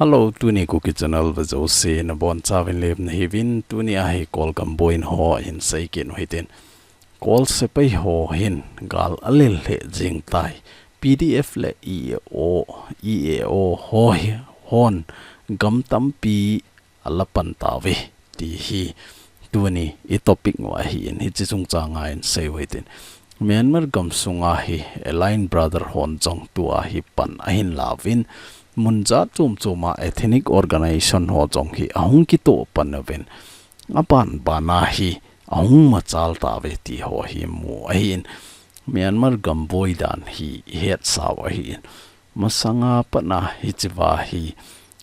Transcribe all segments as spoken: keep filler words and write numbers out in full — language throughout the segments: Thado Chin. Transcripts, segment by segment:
Hello, tuni Kuki Channel vea jouse nabonchauvin lemna hiuvin, tuni a hi Kolgam boina ho hin seikit u hitin. Kol sepai ho hin gal alel lheh jing tai. P D F le E A O, E A O ho hi hon gam tampi ala pan tauve ti hi tuni i topic u ahin, hiche chungchang a hin sei u hitin. Myanmar gamsunga hi Allied Brother hon jong tua hi pan ahin lauvin, mun jat chom chom a ethnic organization ho jong hi ahung kitoh pan uvin, aban ban a hi ahung machal tauve ti ho hi mu ahin, Myanmar gam boi dan hi i hetsau ahin. Masanga pat a hichea hi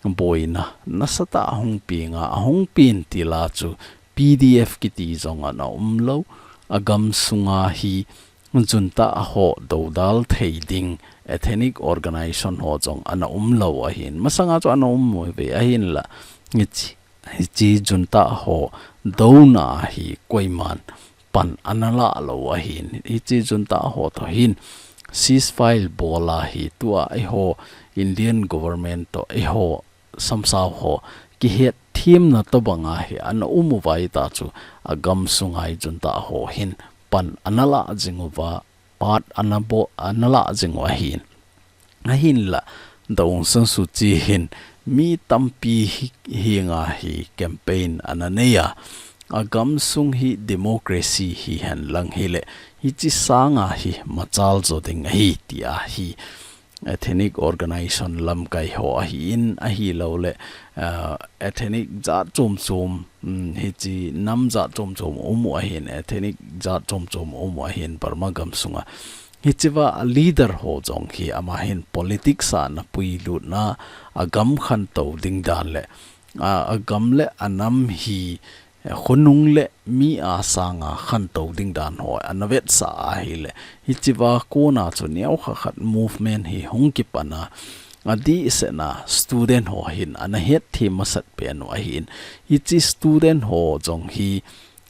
boina nasatah ahung peng a, ahung pen tila chu P D F kiti jong ana umlou, a gamsunga hi junta ho dodal thei ding ethnic organization ho jong ana umlou ahin. Masanga chu ana um uve ahinla, hiche, hiche junta ho douna hi koiman pan ana la lou ahin. Hiche junta ho toh hin ceasefire bol a hi tua eiho Indian government toh eiho samsau ho kihetthemna tobang a hi ana um uva, hita chu a gamsunga hi junta ho hin pan ana la jing uva, part ana bo-, ana la jing u ahin. Ahinla, Daw Aung San Suu Kyi hin mi tampi hi, henga hi campaign ana nei a, a gamsung hi democracy hihen lang hile, hiche sanga hi machal jo ding ahi tia hi ethnic organization lamkai ho ahin, ahilouleh, ah, ethnic jat chom chom, um, hiche nam jat chom chom um u ahin, ethnic jat chom chom um u ahin Burma gamsunga. Hichea a leader ho jong hi ama hin politics a ana puilut na, a gam khantou ding dan le, a, a gam le a nam hi, eh, khonung le mi a sanga khantou ding dan ho ana vetsah ahile, hichea kona chu neokha khat movement hi hung kipan a, adehsetna student ho hin ana hetthem masat pen u ahin. Hiche student ho jong hi,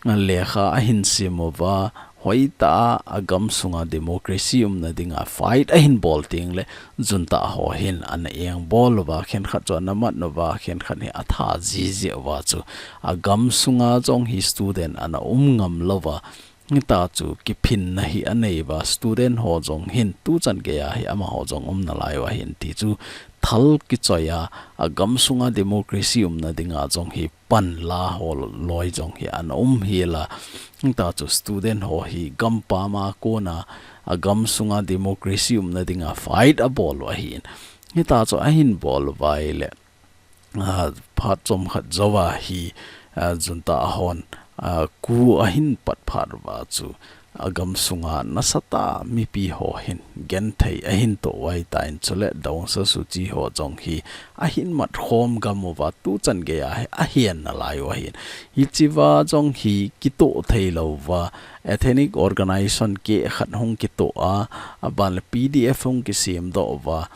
lekha ahin sim uva, hoitah a gamsunga democracy umna dinga fight ahin bol teng le, junta ho hin ana engbol uva, khenkhat chu ana mat uva, khenkhat hi atha jiji uva chu, a gamsunga jong hi student ana um ngam louva, hita chu kiphinna hi anei uva, student ho jong hin tuchan geiya hi amaho jong um nalai u ahin ti chu thal kichoi a, a gamsunga democracy umna dinga jong hi pan la ho loi jong hi ana um hel a. Hita chu student ho hi gampam a kona a gamsunga democracy umna dinga fight abol u ahin. Hita chu ahin bol uva ahile, ah, phat chomkhat jouva hi, ah, junta hon, ah, coup ahin pat phat uva chu, a gamsunga nasatah a mipi ho hin genthei ahin toh u ahitan, chule Daw Aung San Suu Kyi ho jong hi ahin matkhom gam uva, tuchan geiya hi ahen nalai u ahin. Hichea jong hi kitoh thei louva, ethnic organization keh khat hung kitoh a, aban le P D F hung kisemdoh uva,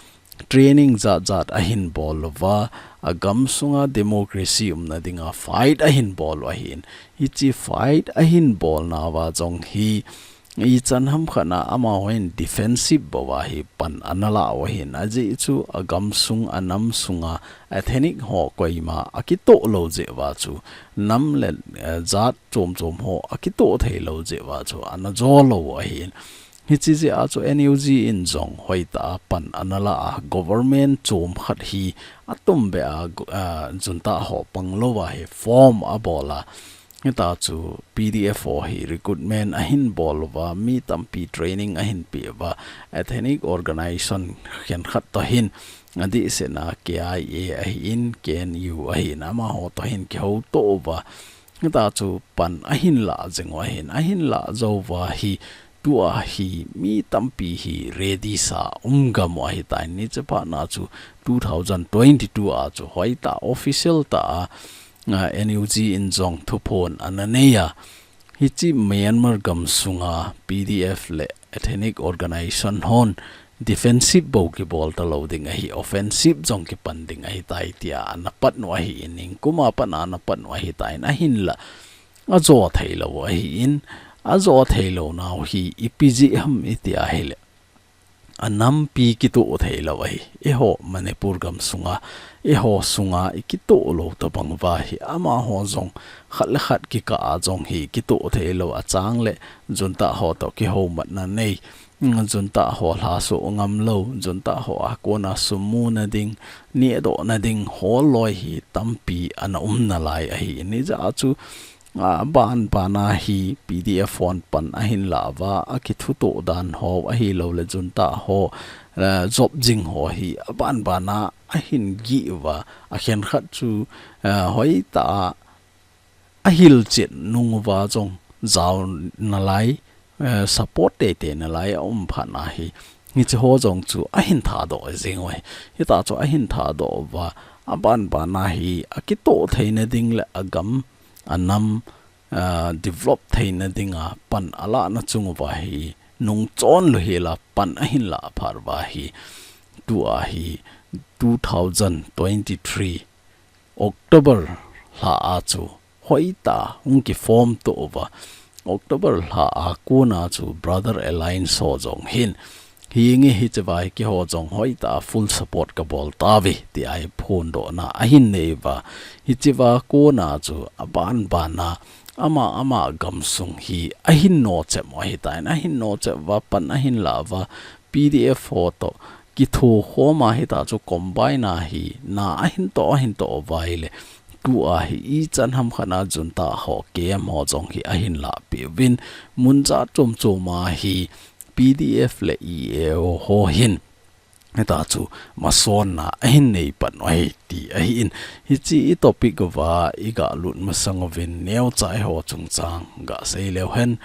training jat jat ahin bol uva, a gamsunga democracy umna dinga fight ahin bol u ahin. Hiche fight ahin bolna uva jong hi, ichan hamkhat a amahon defensive bou a hi pan ana la u ahin. Ajeh chu a gamsung a nam sunga ethnic ho koima akitoh lou jeh uva chu, nam le, eh, jat chom chom ho akitoh thei lou jeh uva chu ana jo lou u ahin. Hiche jeh a chu N U G in jong hoitah a pan ana la a, government chom khat hi atum beh a, gu-, a, junta ho pang louva hi form abol a. Hita chu P D F ho hi recruitment ahin bol uva, mi tampi training ahin pe uva, ethnic organization khenkhat toh hin, adehsetna K I A ahin, K N U ahin, amaho toh hin kihouto uva. Hita chu pan ahin la jing u ahin, ahin la jou uva hi, tua hi mi tampi hi ready sa um gam u ahitan, hiche phat na chu two thousand twenty-two a chu hoitah official tah a, ah, N U G in jong thuphon ana nei a. Hiche Myanmar gamsunga P D F le ethnic organization hon defensive bou kibol talou ding ahi, offensive jong kipan ding ahitai tia ana pat u ahin, ningkum a pat a ana pat u ahitan, ahinla ajo thei lou u ahin, ajo thei lou nau hi ipi jeh ham iti ahile, anampi kitoh thei lou ahi. Eiho Manipur gam sunga, eiho sunga i kitoh lou tabang uva hi, amaho jong khat le khat kikah a jong hi kitoh thei lou a chang le junta ho toh kihomatna nei, junta ho lhaso ngam lou, junta ho a kona sum muna ding, nehdohna ding, hol loi hi tampi ana um nalai ahi. Hijeh a chu, a, ban bana hi P D F hon pan ahin lah uva, akithutoh dan ho ahilou le junta ho, eh, jop jing ho hi, a ban bana ahin gih uva, akhen khat chu, eh, hoitah a, ahilchet nung uva jong jao nalai, eh, support teitei nalai a um phat na hi, hiche ho jong chu ahin thadoh jing uve. Hitah chu ahin thadoh uva, a ban bana hi, akitoh theina ding le agam, anam, ah, develop theina dinga pan alahna chung uva hi, nungchon louhel a pan ahin lah phat uva hi, tua hi two thousand twenty-three October lha a chu hoitah a hung kiform toh uva, October lha a kona chu Brother Alliance ho jong hin, hinge hiche vai keiho jong hoitah a full support kabol tauve, tia phondohna ahin nei uva. Hiche va kona chu a ban bana ama, ama gamsung hi ahin nochep u ahitan, ahin nochep uva, pan ahin lah uva, P D F ho toh kithokhom a, hitah chu combine a hi na ahin toh, ahin toh uva ahile, tua hi ichan ham khat a junta ho, K M ho jong hi ahin lahpeh uvin, mun jat chom chom a hi P D F le E A O ho hin, hitah chu masotna ahin nei pan u ahi, ti ahin. Hiche i topic uva i galut masang uvin neocha eiho chungchang gasei leu hen,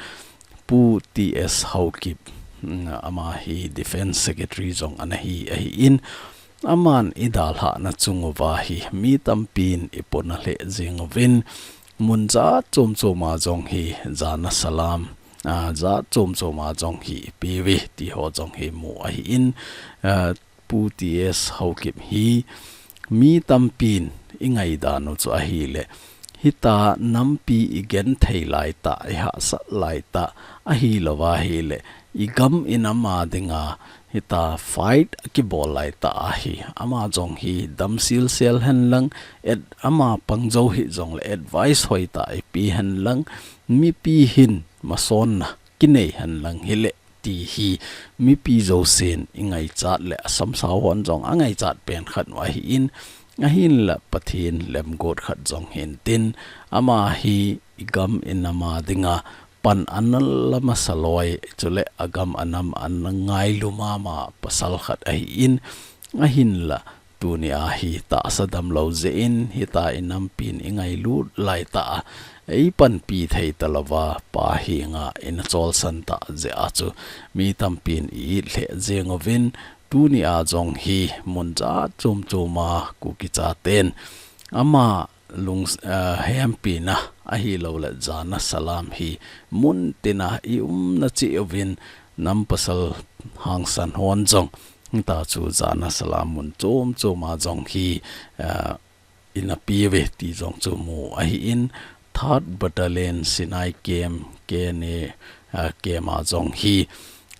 Pu T S Haokip, mm, ama hi Defence Secretary jong ana hi ahin, aman i dalhahna chung uva hi mi tampin i pona lheh jing uvin, mun jat chom chom a jong hi jana salam, ah, jat chom chom a jong hi i pe uve, ti ho jong hi mu ahin, ah, Pu T S Haokip hi mi tampin i ngaidan u chu ahile, hitah nampi i genthei lai tah, i hahsat lai tah, ahilou va ahile, i gam i nam a dinga, hitah fight akibol lai tah ahi. Ama jong hi damsel sel hen lang, et ama pang jou hih jongle advice hoitah i pe hen lang, mipi hin masotna kinei hen lang hile, ti hi mipi jousen i ngaichat le a samsau hon jong a ngaichat pen khat u ahin, ahinla Pathen lemgot khat jong hintin, ama hi i gam i nam a dinga pan ana la masa loi, chule a gam a nam ana ngailu mama pasal khat ahin, ahinla tuni a hi tahsa damlou jeh in, hitah i nampin i ngailut lai tah a, ei panpi thei talouva, pa henga i na cholsan tah jeh a chu mi tampin i it lheh jeng uvin, tuni a jong hi mun jat chom chom a Kuki chaten ama lung, eh, hempina ahilou le jana salam hi mun tina i umna cheh uvin, nam pasal hangsan hon jong, hitah chu jana salam mun chom chom a jong hi, eh, i na pe uve ti jong chu mu ahin, Third Battalion Sinai Camp, K N A, ah, camp a jong hi,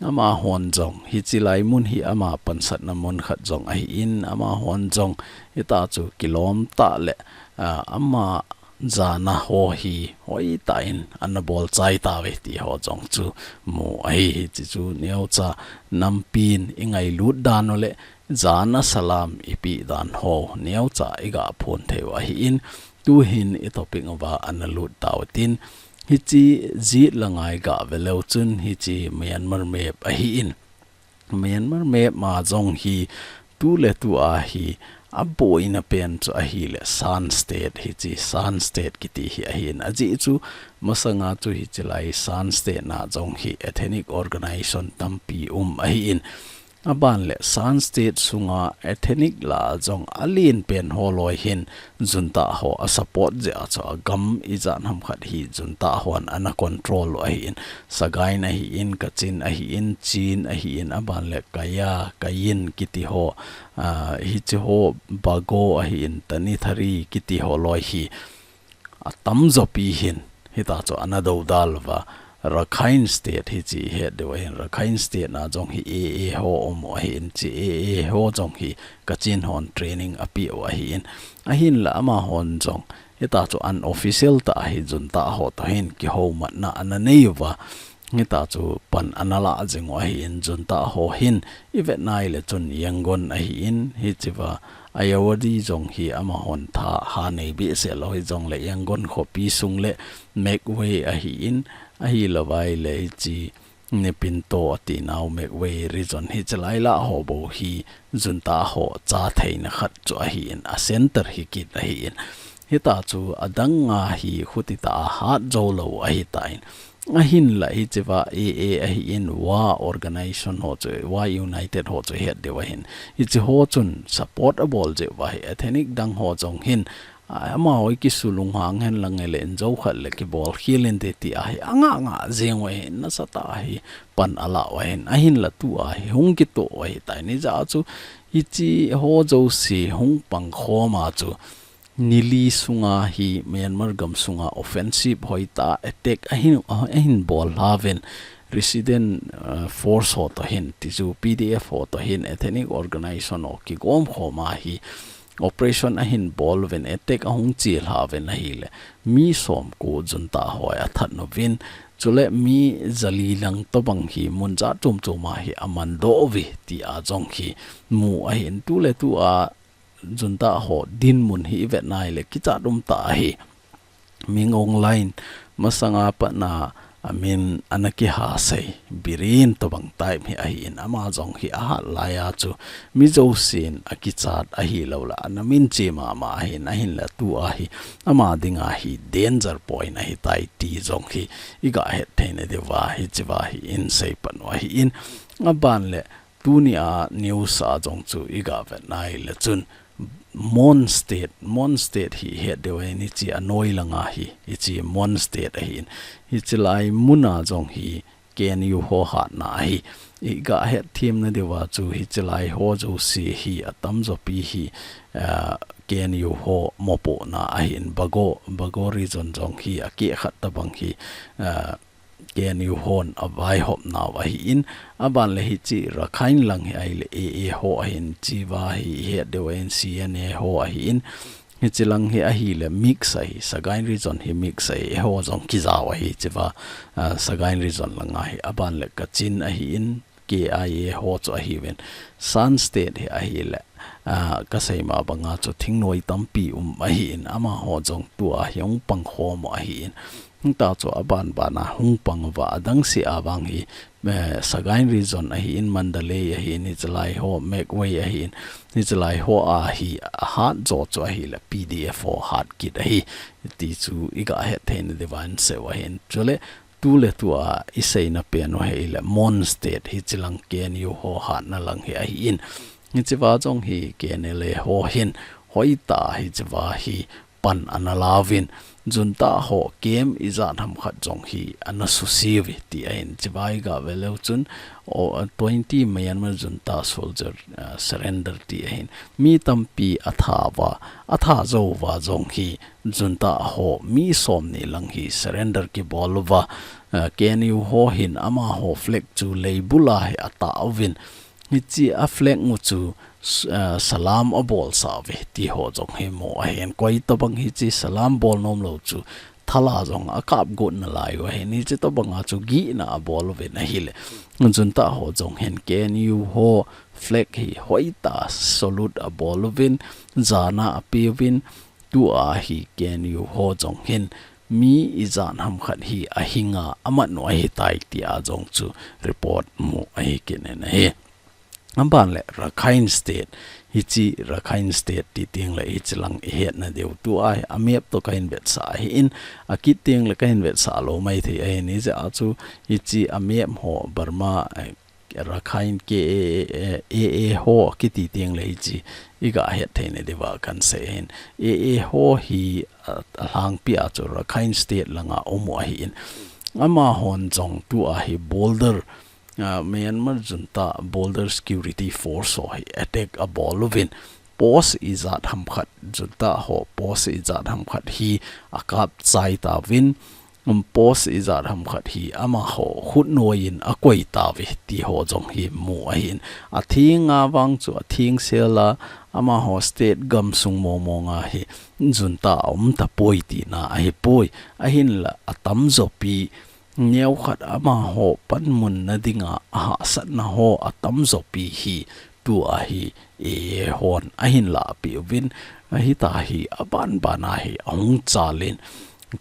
amahon jong, hiche lai mun hi ama pansatna mun khat jong ahin, amahon jong, hitah chu kilom tah le, ah, ama jana ho hi, hoitah in ana bol chai tauve ti ho jong chu mu ahi. Hiche chu neocha nampin i ngailut dan u le, jana salam i peh dan ho neocha i ga phon thei u ahin, tuhin i topic uva ana lut tau tin, hiche jet le ngai ga ve leu chun hiche Myanmar map ahin, Myanmar map ma jong hi tu le tu a hi a boina pen chu ahile Shan State, hiche Shan State kiti hi ahin, ajeh chu masanga chu hiche lai Shan State na jong hi ethnic organization tampi um ahin, aban le Shan State sunga ethnic la jong alen pen ho loi hin junta ho a support jeh a chu a gam ijat ham khat hi junta hon ana control u ahin, Sagaing ahin, Kachin ahin, Chin ahin, aban le Kaya, Kayin kiti ho, ah, hiche ho, Bago ahin, Tanintharyi kiti ho loi hi atamjo pi hin, hitah chu ana dodal uva, Rakhine State hichi het diu ahin, Rakhine State na jong hi A A ho um u ahin, hichi A A ho jong hi Kachin hon training apeh u ahin, ahinla amahon jong hitachu unofficial tah a hi junta ho toh hin kihoumatna ana nei uva, hitachu pan ana lah jing u ahin, junta ho hin ivet nai le chun Yangon ahin, hichiva Ayeyarwady jong hi amahon tha ha nei behseh lou hijongle Yangon khopi sung le Magway ahin, ahilouva ahile hichi Naypyitaw atinau Magway region hichi lai lah ho bou hi junta ho cha theina khat chu ahin, a center hi kit ahin. Hitachu adang a hi khuti tah a hat jou lou ahitan. Ahinla hichiva A A ahin, Wa organization ho chu, Wa United ho chu het diu ahin, hichi ho chun support abol jeh uva hi ethnic dang ho jong hin, a, amaho hi kisulunghang hen lang ahile injou khat le kibol khel inte ti ahi, anga nga jeng u ahin, nasatah a hi pan alah u ahin, ahinla tua hi hung kitoh u ahitan, hijeh a chu hichi ho jouse hung pang khom a chu ni li sunga hi Myanmar gam sunga offensive hoitah a attack ahin, ahin bol lha uvin, resident, uh, force ho toh hin, tichu P D F ho toh hin, ethnic organization ho kigom khom a hi operation ahin bol uvin, attack ahung chi lha uvin ahile, mi somko junta ho athat uvin, chule mi jali lang tobang hi mun jat chom chom a hi aman doh uve ti a jong hi mu ahin, tu le tu a junta ho dinmun hi ivet nai le kichat um tah ahi. Min Aung Hlaing masanga pat a amin ana kihasei, Biren tobang type hi ahin, ama jong hi ahat lai a chu mi jousen akichat ahilou le ana minche mama ahin, ahinla tua hi ama dinga hi danger point ahitai ti jong hi iga het theina diuva hichiva hi insei pan u ahin, aban le Tuni a news a jong chu iga vet nai le chun Mon State, Mon State hi het diu ahin, hichi anoi langa hi, hichi Mon State ahin. Hichi lai mun a jong hi K N U ho hatna ahi. Iga het them na diuva chu hichi lai ho jouse hi atamjo pi hi, ah, K N U ho mopohna ahin, Bago, Bago region jong hi akeh khat tobang hi, ah, K N U hon avaihop nau ahin, aban le hichi Rakhine lang hi ahile A A ho ahin, chiva hi het diu ahin, C N A ho ahin, hichi lang hi ahile mix ahi, Sagaing region hi mix ahi, A A ho jong kijao ahi, chiva, ah, Sagaing region langa hi, aban le Kachin ahin, K I A ho chu ahiuvin. Shan State hi ahile, ah, kasei ma banga chu thingnoi tampi um ahin, amaho jong tua hi hung pang khom u ahin. Hung ta chu aban ban a hung pang uva adang seh a vang hi, eh, Sagaing region ahin, Mandalay ahin, hichi lai ho, Magway ahin, hichi lai ho a hi ahat jo chu ahile P D F ho hat kit ahi. Ti chu iga het theina diuva insei u ahin. Chule, tu le tu a iseina pen u ahile Mon State hichi lang K N U ho hatna lang hi ahin. Hichiva jong hi K N L A ho hin hoitah hichiva hi pan ana lauvin, junta ho camp ijat ham khat jong hi ana suse uve ti ahin, chiva iga vet leu chun, o, twenty Myanmar junta soldier, ah, surrender ti ahin. Mi tampi atha uva, atha jou uva jong hi junta ho mi somni lang hi surrender kibol uva, ah, K N U ho hin amaho flag chu leibul a hi atah uvin, hichi a flag u chu s-, ah, salam abolsah uve ti ho jong hi mu ahin, koi tobang hichi salam bol nom lou chu thal a jong akap got nalai u ahin, hichi tobang a chu gihna abol uvin ahile, junta ho jong hin K N U ho flag hi hoitah a salute abol uvin, jana apeuvin, tua hi K N U ho jong hin mi ijat ham khat hi ahinga amat u ahitai ti a jong chu report mu ahi kit in ahi. Aban le Rakhine State, hichi Rakhine State ti teng le hichi lang ihet na diu, tua hi a map toh kahin vetsah ahin, akit teng le kahin vetsah lou maithei ahin, hijeh a chu hichi a map ho Burma, eh, Rakhine K A A, A A ho kiti teng le hichi iga het theina diuva kahin sei ahin. A A ho hi, ah, alhangpi a chu Rakhine State langa um u ahin. Amahon jong tua hi border, ah, Myanmar junta border security force ho hi attack abol uvin, post ijat ham khat, junta ho post ijat ham khat hi akap chai tauvin, um, post ijat ham khat hi amaho khutnoi in akoi tauve ti ho jong hi mu ahin. Atheng a vang chu atheng sel a amaho state gamsung mong mong a hi junta aum tapoi tina ahipoi. Ahinla atamjo pi neokhat amaho panmun na dinga ahahsatna ho atamjo pi hi tua hi A A hon ahin lahpeh uvin, hitahi aban ban a hi ahung chal in,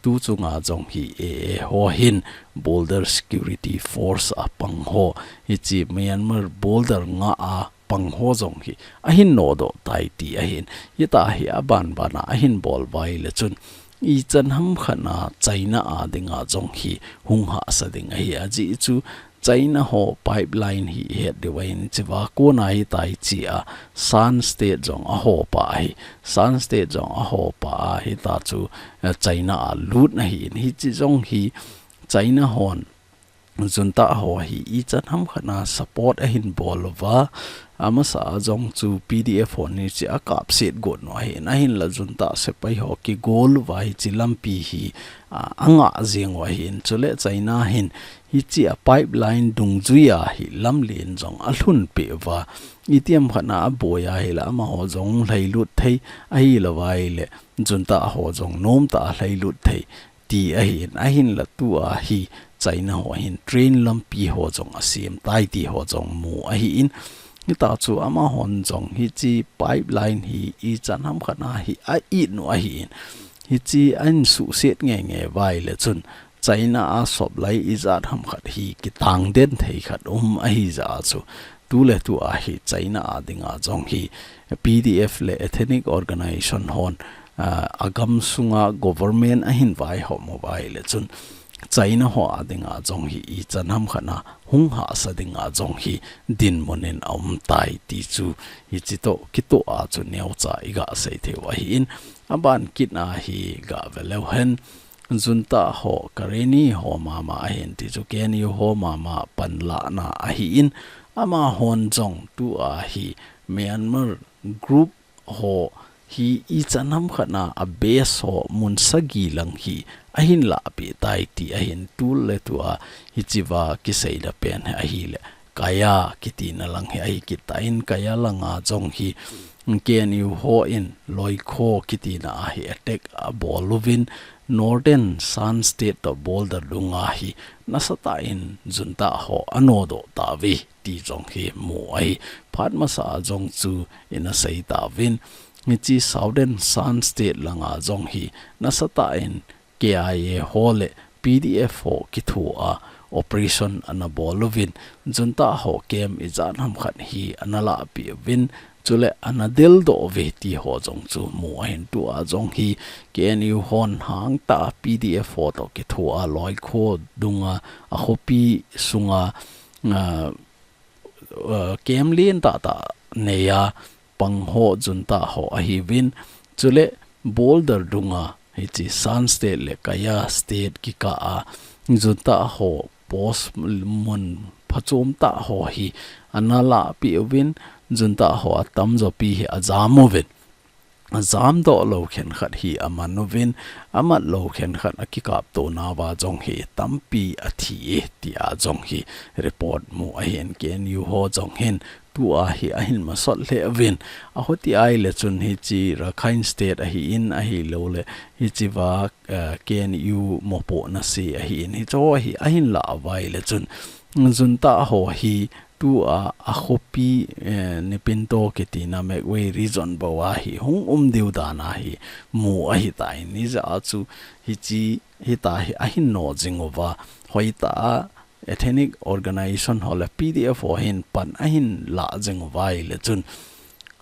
tu chunga jong hi A A ho hin Border Security Force a pang ho, hiche Myanmar border nga a pang ho jong hi ahin nodoh tai ti ahin. Hitahi aban ban a ahin bol uva ahile chun, ichan ham khat a China a dinga jong hi hung hahsa ding ahi, ajeh chu China ho pipeline hi het diu ahin, hiche a kona hitia Shan State jong aho pah ahi. Shan State jong aho pah a hita chu, eh, China a lut na ahin, hiche jong hi China hon junta ho hi ichan ham khat a support ahin bol uva, amasa a jong chu P D F hon hiche akap set got u ahin, ahinla junta sepai ho kigol uva hiche lampi hi, a, anga jeng u ahin, chule China hin hiche a pipeline dungjui a hi lamlen jong alhun peh uva, itiham khat a aboi ahile amaho jong lhailut thei, ahilou ahile junta ho jong nomtah a lhailut thei ti ahin, ahinla tua hi China ho hin train lampi ho jong asem tai ti ho jong mu ahin, hita chu amahon jong hiche pipeline hi ichan ham khat a hi a-it u ahin, hiche ahin suhset nge nge uva ahile chun China a supply ijat ham khat hi kitang den thei khat um ahi jeh a chu, tuletua hi China a dinga jong hi P D F le ethnic organization hon, ah, agamsunga government ahin vaihom uva ahile chun China ho a dinga jong hi ichan ham khat a hung hahsa dinga jong hi dinmun in aum tai ti chu hiche toh kitoh a chu neocha iga sei thei u ahin, aban kit a hi gave leu hen, junta ho Karenni ho mama ahin ti chu K N U ho mama panlahna ahin, amahon jong tua hi Myanmar group ho hi ichan ham khat a abase ho mun sagi lang hi ahin lahpeh tai ti ahin, tuletua hiche a kiseina pen hi ahile Kaya kitina lang hi ahi kit tan, Kaya langa jong hi K N U hon Loikaw kitina a hi attack abol uvin, Northern Shan State toh border dunga hi nasatah in junta ho anodoh tauve ti jong hi mu ahi. Phat masa a jong chu ina sei tauvin, hiche Southern Shan State langa jong hi nasatah in K I A ho le P D F ho kitho a operation ana bol uvin, junta ho camp ijat ham khat hi ana lahpeh uvin, chule ana deldoh uve ti ho jong chu mu ahin, tua jong hi K N U hon hangtah a P D F ho toh kitho a Loikaw dunga, akhopi sunga, ah, ah, camp lentah tah nei a pang ho junta ho ahiuvin, chule border dunga hiche Shan State le Kaya State kikah a junta ho post mun phachom tah ho hi ana lahpeh uvin, junta ho atamjo pi hi ajam uvin. Ajamdoh lou khenkhat hi aman uvin, amat lou khenkhat akikapto nauva jong hi tampi athi e, tia jong hi report mu ahin, K N U ho jong hin tua hi ahin masot lheh uvin. Ahoti ahile chun hiche Rakhine State ahin, ahilouleh hiche a, eh, K N U mopohna se ahin, hiche ho hi ahin lah uva ahile chun junta ho hi tua, akhopi, eh, Naypyidaw kitina Magway region bou a hi hung um diu dan a hi mu ahitai, hijeh a chu hiche hita hi ahin no jing uva, hoitah a ethnic organization ho le P D F ho hin pan ahin lah jing uva ahile chun,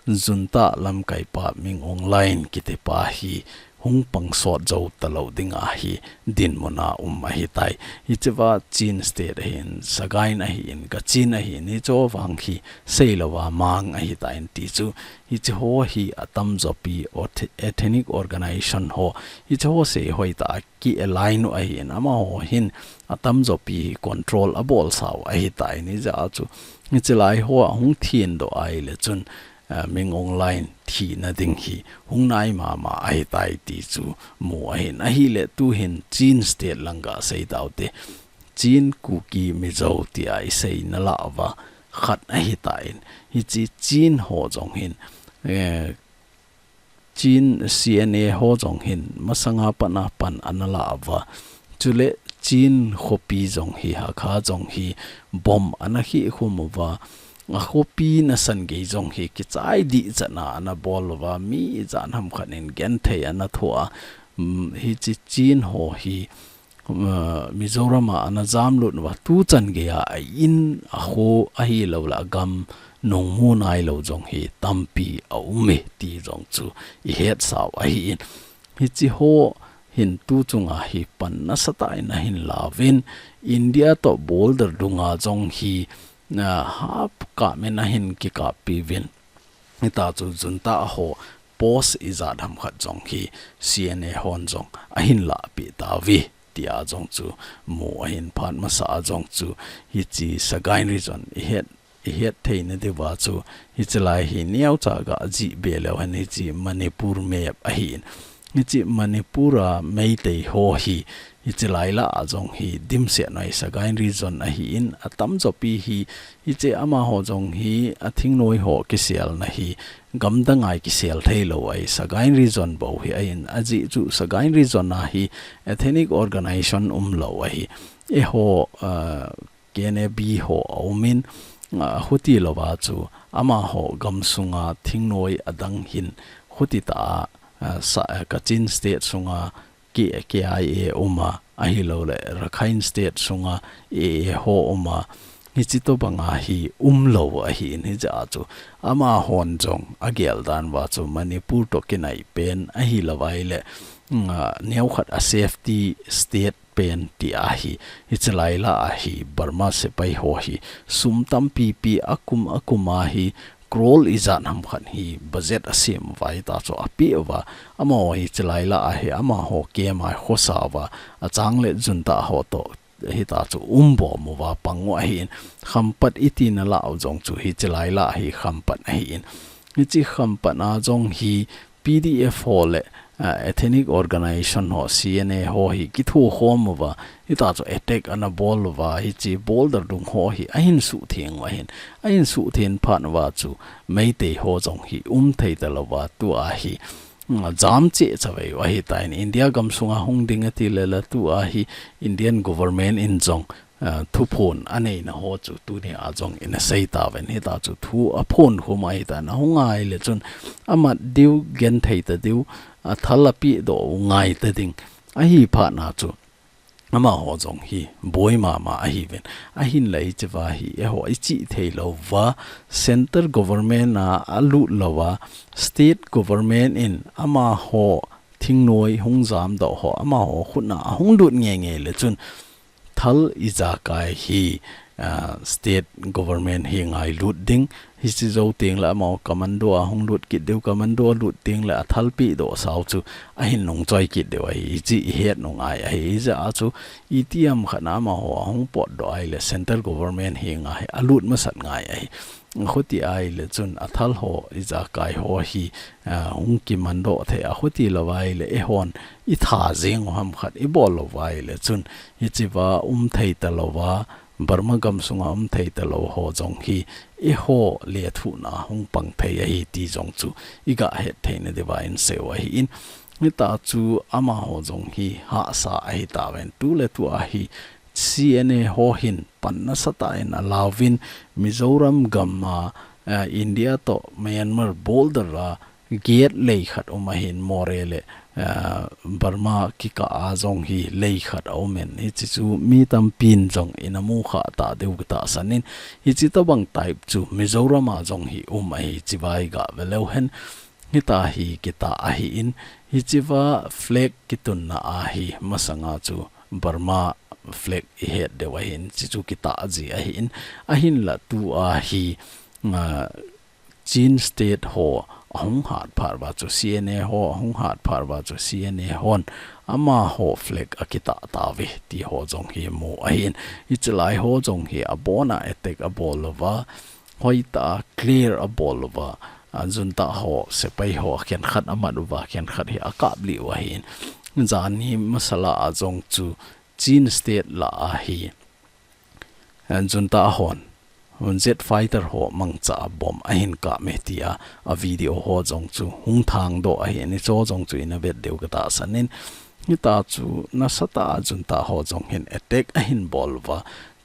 junta lamkaipa Min Aung Hlaing kitipa hi hung pangsot jou talou dinga hi dinmun a um ahitai. Hiche a Chin State ahin, Sagaing ahin, Kachin ahin, hiche ho vang hi seilouva mang ahitan ti chu, hiche ho hi atamjo pi eth-, ethnic organization ho, hiche ho se hoitah a ki-align u ahin, amaho hin atamjo pi hi control abolsa u ahitai, hijeh a chu hiche lai ho ahung thendoh ahile chun, uh, Min Aung Hlaing thina ding hi hung nai mama ahitai ti chu mu ahin. Ahile tuhin Chin state lang gasei taute. Chin, Kuki, Mizo tia isei nalauva khat ahitan. Hiche Chin ho jong hin, eh, Chin C N A ho jong hin masanga pana pan analauva. Chule Chin khopi jong hi, Hakha jong hi bomb anakhih khum uva. Akhopi nasan gei jong hi kichai dihchatna anabol uva. Mi ijat ham khat in genthei anathoh a. Um, hiche Chin ho hi, uh, Mizoram a anajam lut uva, tuchan geiya a in, akho ahilouleh agam nungmu nailou jong hi tampi aume ti jong chu ihetsau ahin. Hiche ho hin tuchunga hi pan nasatah in ahin lauvin, India toh border dunga jong hi, uh, hapkap in ahin kikappi uvin. Hita chu junta ho post ijat ham khat jong hi C N A hon jong ahin lahpeh tauve tia jong chu mu ahin. Phat masa a jong chu hiche Sagaing region ihet, ihet theina diuva chu hiche lai hi neocha gajih be leu hen, hiche Manipur map ahin. Hiche Manipur a Meitei ho hi, hiche lai lah a jong hi dimset noi Sagaing region ahin, atamjo pi hi, hiche amaho jong hi athingnoi ho kiselna hi gamdang a kisel theilou ahi, Sagaing region bou hi ahin, ajeh chu Sagaing region a hi ethnic organization umlou ahi. Eiho, uh, K N A B ho aumin, uh, khuti louva chu amaho gamsunga thingnoi adang hin khuti tah a, uh, sa-, uh, Kachin state sunga K-, K I A uma, ahilouleh Rakhine state sunga A A ho uma, hiche tobanga hi umlou ahin, hijeh a chu amahon jong agel dan uva chu Manipur toh kinai pen ahilouvai le, mm, ah, neokhat a safety state pen ti ahi. Hiche lai lah a hi Burma sepai ho hi sum tampi pi akum akum a hi crore ijat ham khat hi budget asem uva, hita chu apeh uva. Amaho hiche lai lah a hi amaho keima khosa uva, achang le junta ho toh hita chu umbom uva pang u ahin. Khampat iti nalah u jong chu hiche lai lah a hi khampat ahin. Hiche khampat a jong hi P D F ho le, ah, ethnic organization ho, C N A ho hi kithukhom uva, hita chu attack anabol uva, hiche border dung ho hi ahin suhtheng u ahin, ahin suhtheng phat uva chu Meitei ho jong hi umthei talouva, tua hi, mm, jam cheh chavei u ahitan, India gamsunga hung ding ati le la tua hi Indian government in jong, ah, thuphon aneina ho chu tuni a jong ina sei tauvin, hita chu thu aphon khum ahitan, ahung ngai le chun amat diu, genthei ta diu, athal apeh doh u ngai ta ding ahi phat na chu amaho jong hi boi mama ahiuvin. Ahinla hichea hi eiho ichih theilouva, center government a alut louva, state government in amaho thingnoi hung jamdoh ho amaho khut na ahung lut ngeingei le chun thal ijakai hi, ah, state government hi ngailut ding, hiche jou teng le amaho commando ahung lut kit diu, commando alut teng le athal pehdoh sau chu ahin nungchoi kit diu ahi, hiche ihet u ngai ahi. Hijeh a chu itiham khat na amaho ahung potdoh ahile center government henga hi alut masat ngai ahi. Khuti ahile chun athal ho, ijakai ho hi, ah, hung kimandoh thei a, khuti louva ahile eihon itha jeng u ham khat ibol louva ahile chun hichea umthei talouva, Burma gamsunga umthei talou ho jong hi eiho lethuhna hung pang thei ahi ti jong chu iga het theina diuva inseiu ahin. Hita chu amaho jong hi hahsa ahitauvin, tu le tua hi C N A ho hin pan nasatah in alauvin, Mizoram gam a, eh, India toh Myanmar border a gate lei khat um ahin, Moreh le, eh, Burma kikah a jong hi lei khat aumin, hiche chu mi tampin jong ina mukhah tah diu katahsan in, hiche tobang type chu Mizoram a jong hi um ahi, hichea iga ve leu hen. Hita hi kitah ahin, hichea flag kitunna a hi masanga chu Burma flag ihet diu ahin, hiche chu kitah ji ahin, ahinla tua hi, ah, Chin state ho ahung hat phat uva chu C N A ho, ahung hat phat uva chu C N A hon amaho flag akitah tauve ti ho jong hi mu ahin, hiche lai ho jong hi abona attack abol uva, hoitah a clear abol uva, a, junta ho, sepai ho, khenkhat amat uva, khenkhat hi akap lih u ahin. Jani masala a jong chu Chin State lah a hi, a, junta hon, hun jet fighter ho mangcha a bomb ahin kap e tia, a video ho jong chu hung thangdoh ahin, hicho jong chu ina vet diu katahsanin. Hita chu nasatah a junta ho jong hin attack ahin bol uva,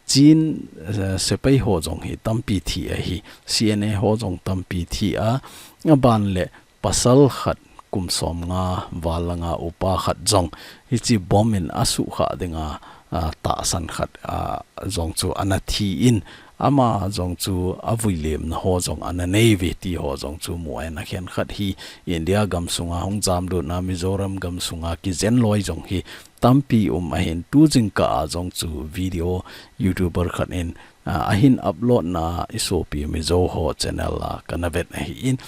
Chin, eh, sepai ho jong hi tampi thi ahi, C N A ho jong tampi thi a, aban le pasal khat kum som nga val langa upa khat jong hichi bomb in asuhkhah dinga, ah, tahsan khat, ah, jong chu ana thi in, ama jong chu avuilemna ho jong ana nei uve ti ho jong chu mu ahin, akhenkhat hi India gamsunga hung jamlutna, Mizoram gamsunga kijen loi jong hi tampi um ahin, tu jingkah a jong chu video YouTuber khat in, ah, ahin upload na i sopi Mizo ho channel a kana vet ahin.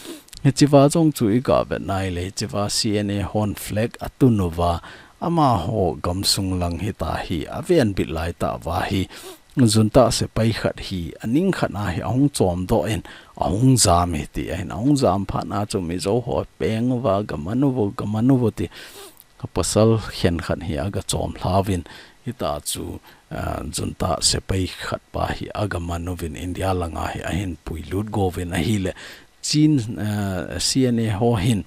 Hichiva jong chu i ga vet nai le, hichiva C N A hon flag atun uva, amaho gamsung lang hita hi aven bit lai tah uva hi, junta sepai khat hi aning khat a hi ahung chomdoh in, ahung jam e ti ahin, ahung jam phat na chu Mizo ho peng uva, gaman uvo, gaman uvo ti, pasal khenkhat hi aga chomlha uvin, hita chu, ah, junta sepai khat pa hi aga man uvin, India langa hi ahin puilut go uvin ahile, Chin, ah, C N A ho hin,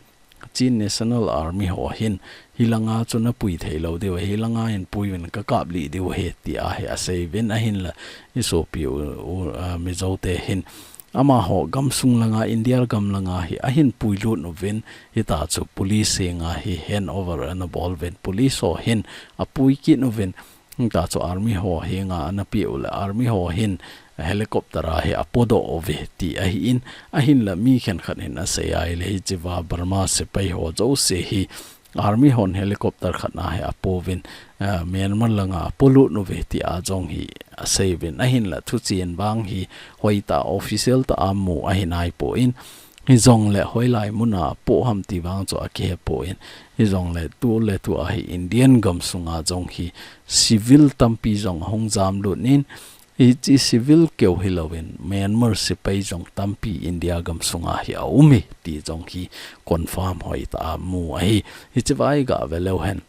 Chin National Army ho hin, hilanga chu napui thei lou diu ahi, hilanga hin pui uvin kakap lih diu ahi, tia hi asei uvin ahinla, i sopi u, u, ah, Mizo te hin, amaho gamsung langa, India gam langa hi ahin puilut uvin, hita chu police henga hi hand over ana bol uvin, police ho hin apui kit uvin, hita chu army ho henga ana pe u le, army ho hin helicopter a hi apodoh uve ti ahin, ahinla mi khenkhat hin asei ahile, hichiva Burma sepai ho jouse hi, army hon helicopter khat na hi apouvin, ah, Myanmar langa apolut uve tia jong hi asei uvin, ahinla thuchen vang hi hoitah official tah a mu ahi naipon, hijongle hoilai muna apoh ham ti vang chu akihe pon, hijongle tu le tu a hi Indian gamsunga jong hi civil tampi jong ahung jamlut in, hichi civil keu hilouvin, Myanmar sepai jong tampi India gamsunga hi aum e ti jong hi confirm hoitah a mu ahi. Hichiva i ga ve leu hen,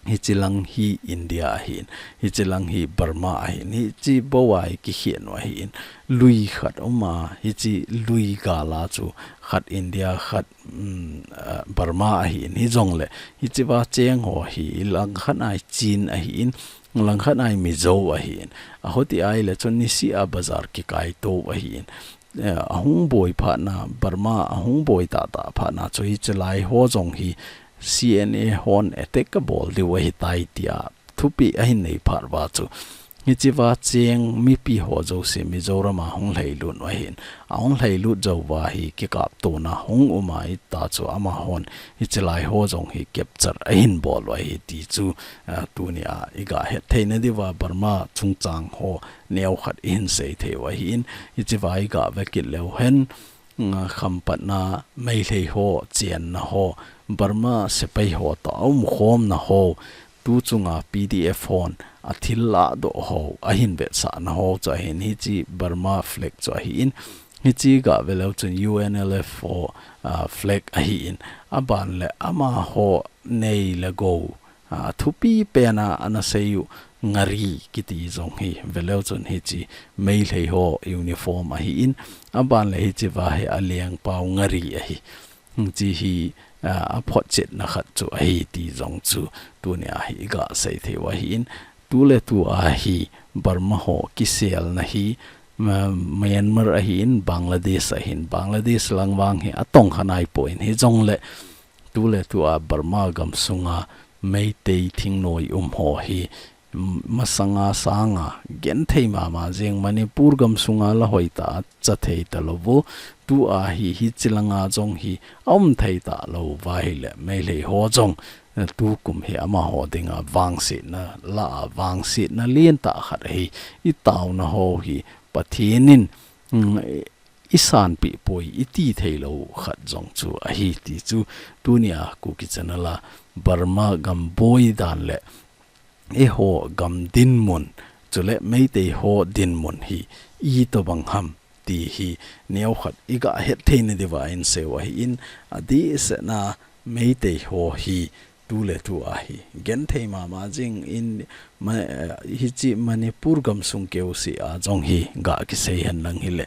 hichi lang hi India ahin, hichi lang hi Burma ahin, hichi bou a i kikhen u ahin, lui khat um a, hichi lui gal a chu khat India, khat, um, ah, Burma ahin, hijongle, hichiva cheng ho hi langkhat a hi Chin ahin, langkhat a hi Mizo ahin. Ahoti ahile chun niseh a bazar kikaito ahin. Eh, ahung boi phat na, Burma ahung boi tahtah phat na chu hichi lai ho jong hi C N A hon attack kabol diu ahitai tia thupeh ahin nei phat uva chu, hichiva cheng mipi ho jouse Mizoram a hung lhailut u ahin. Ahung lhailut jou uva hi kikaptona hung um a, hita chu amahon hichi lai ho jong hi capture ahin bol u ahi ti chu, ah, tunia i ga het theina diuva Burma chungchang ho neokhat i hin sei thei u ahin, hichiva i ga ve kit leu hen, ah, khampatna Meitei ho chenna ho, Burma sepai ho toh aumkhomna ho, tu chunga P D F hon athil lahdoh ho, ahin vetsahna ho chu ahin, hichi Burma flag chu ahin, hichi ga ve leu chun U N L F ho, ah, flag ahin, aban le amaho nei le gou, ah, thupi pen a ana sei u, ngari kiti jong hi ve leu chun hichi Meitei ho uniform ahin, aban le hichiva hi alengpau ngari ahi. Hichi hi, ah, aphotchetna khat chu ahi ti jong chu tunia hi i ga sei thei u ahin, tu le tu a hi Burma ho kiselna hi, Ma-, Myanmar ahin, Bangladesh ahin, Bangladesh lang vang hi atong kha naipon, hijongle tu le tu a Burma gamsunga Meitei thingnoi um ho hi, m-, masanga sanga genthei mama jeng, Manipur gamsunga la hoitah a cha thei talou u, tu a hi hichi langa jong hi aum thei talou uva ahile, Meitei ho jong, eh, tukum hi amaho dinga vangsetna, la a vangsetna lentah khat ahi, i taona ho hi Pathen in, mm, i sanpeh poi, i ti theilou khat jong chu ahi ti chu tunia Kuki channel a Burma gam boi dan le eiho gam dinmun, chule Meitei ho dinmun hi itobang ham ti hi neokhat iga het theina diuva inseiu ahin, adehsetna Meitei ho hi tuletu ahi genthei mama jingin, ma-, eh, hiche Manipur gamsung keuseh a jong hi ga kisei henlang hile,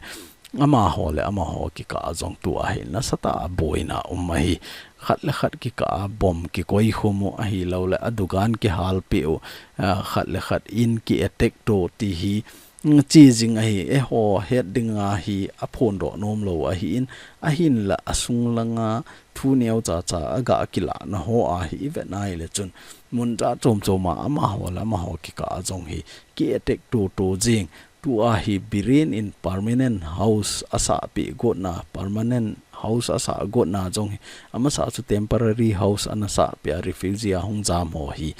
amaho le amaho kikah a jong tua hi nasatah a boina um ahi. Khat le khat kikah a bomb kikoi khum u ahilouleh adukan kihalpeh u, ah, khat le khat in ki attack to ti hi, mm, chejing ahi. Eiho het dinga hi aphondoh nomlou ahin, ahinla asung langa thu neocha cha aga kilahna ho ahi ivet nahile chun, mun cha chom chom a amaho le amaho kikah a jong hi ki attack to to jing. Tua hi Biren in permanent house asahpeh gotna, permanent house asah gotna jong hi, amasa chu temporary house ana sahpeh a, refugee a hung jam ho hi,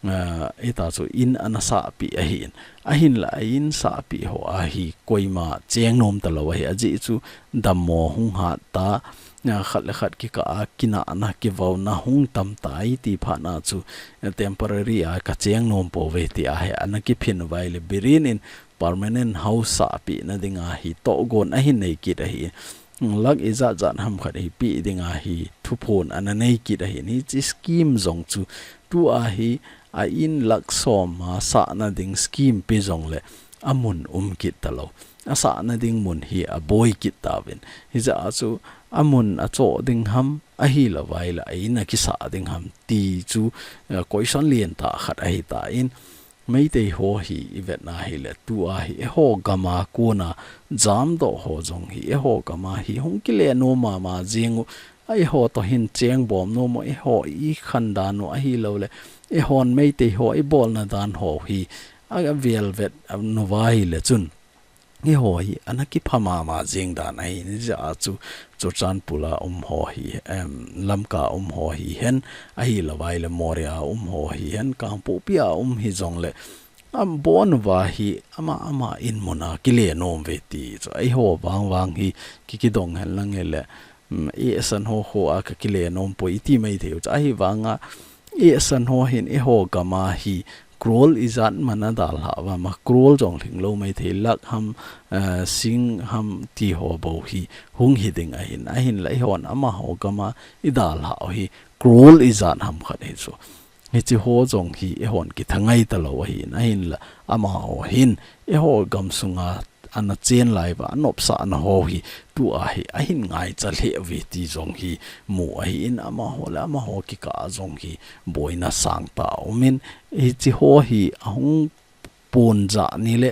ah, hita chu in ana sahpeh ahin. Ahinla a in sahpeh ho ahi koima cheng nom talou ahi, ajeh chu dammo hung hat ta, ah, khat le khat kikah a kinahna kivaona hung tam tai ti phat na chu, ah, temporary a ka cheng nom pouve ti ahi ana kiphin uva ahile Biren in permanent house sahpeh na dinga hi tohgon ahin nei kit ahi. Lakh ijat jat ham khat hi peh dinga hi thuphon ana nei kit ahin. Hiche scheme jong chu tua hi a in lakh som a sahna ding scheme pe jongle amun um kit talou. Asahna ding mun hi aboi kit tauvin. Hijeh a chu amun achoh ding ham, ahilouvai le a in akisah ding ham ti chu, eh, question lentah khat ahitan, Meitei ho hi ivet nahile tua hi eiho gam a kona jamdoh ho jong hi eiho gam a hi hung kile nom mama jing u, eiho toh hin cheng bom nom u, eiho ikhan dan u ahilouleh eihon Meitei ho ibolna dan ho hi avel vet uva ahile chun eiho hi ana kipha mama jing dan ahi. Hijeh a chu Churachandpur a um ho hi, em, Lamka a um ho hihen, ahilouvai le Moreh a um ho hihen, Kangpokpi a um hijongle, abon uva hi ama ama in mun a kile nom uve ti chu eiho vang vang hi ki, kidong henlang hile, mm, eisan ho kho a ka kile nom poi iti maithei u chu ahivanga, eisan ho hin eiho gam a hi crore ijat man adalhah uva, ama crore jong lhinglou maithei, lakh ham, eh, sing ham ti ho bou hi hung hi ding ahin, ahinla eihon amaho gam a idalhah u hi crore ijat ham khat hi chu. Hiche ho jong hi eihon kithangai talou ahin, ahinla amaho hin eiho gamsunga ana chen lai uva anopsahna ho hi tua hi ahin ngaicha lheh uve ti jong hi mu ahin, amaho le amaho kikah a jong hi boina sangtah a um in, hiche ho hi ahung pon jat ni le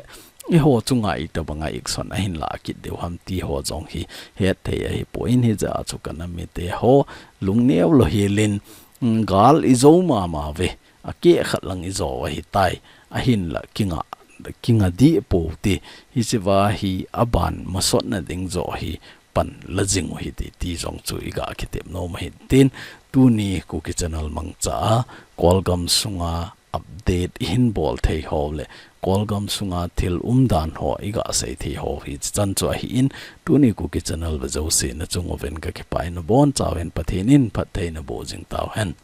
eiho chunga itobanga action ahin lah kit diu ham ti ho jong hi hetthei ahipoi. Hijeh a chu ka nam mite ho, lungneo lou hel in, mm, gal ijo mama uve, akeh khat lang ijo u ahitai, ahinla kinga, kinga dih pou hite, hichea hi aban masotna ding joh hi pan la jing u hite ti jong chu iga kitep nom u ahin tin, tuni Kuki Channel mangcha a Kolgam sunga update ihin bol thei ho le Kolgam sunga thil umdan ho iga sei thei ho hichan chu ahin, tuni Kuki Channel ve jouse nachung uvin ka kipah in nabonchauvin Pathen in phattheina boh jing tauhen.